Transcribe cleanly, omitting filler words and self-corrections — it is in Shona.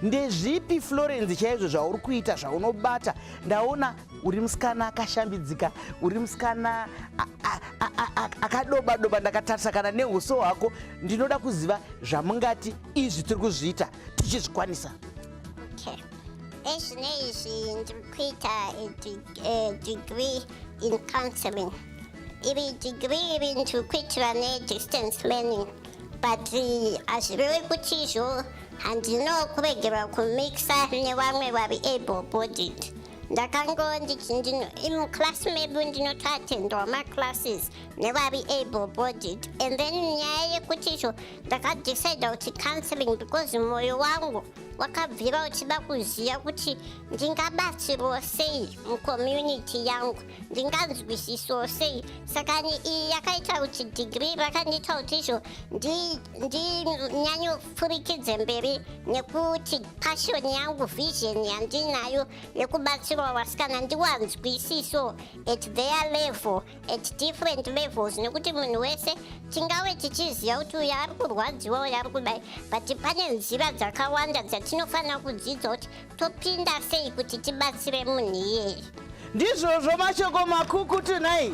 Ndezvipi, Florence, chaizvo zvauri kuita zvaunobata? Ndaona uri musikana akashambidzika, uri musikana akadoba doba. Ndakatarisa kana neuso hwako. Ndinoda kuziva zvamungati izvi tiri kuzviita tichizvikwanisa. Okay, ezvino izvi ndiri kuita a degree in counseling. Iri degree iri ndiri kuitira nedistance learning, but hazvirevi kuti izvo handino kuregerwa kumixa nevamwe vari able bodied. Ndakango muclass medu ndinotoatendawo maclasses nevari able bodied. And then nyaya yekuti izvo ndakadecida kuti counseling because mwoyo wangu wakabvira uchida kuziva kuti ndingabatsirwo sei mucommunity yangu, ndinganzwisisawo sei. Saka iyi yakaita kuti degree rakandiita kuti izvo ndinyanyopfurikidze mberi nekuti passion yangu, vision yandinayo yekubatsirwa vasikana, ndiwanzwisiso at their level, at different levels, nekuti munhu wese tingave tichiziva kuti uyo ari kurwadziwa, uyo ari kudai, but pane nzira dzakawanda dzatinofanira kudzidza kuti topinda sei kuti tibatsire munhu iyeye. Ndizvozvo, mashoko makukutu. Nai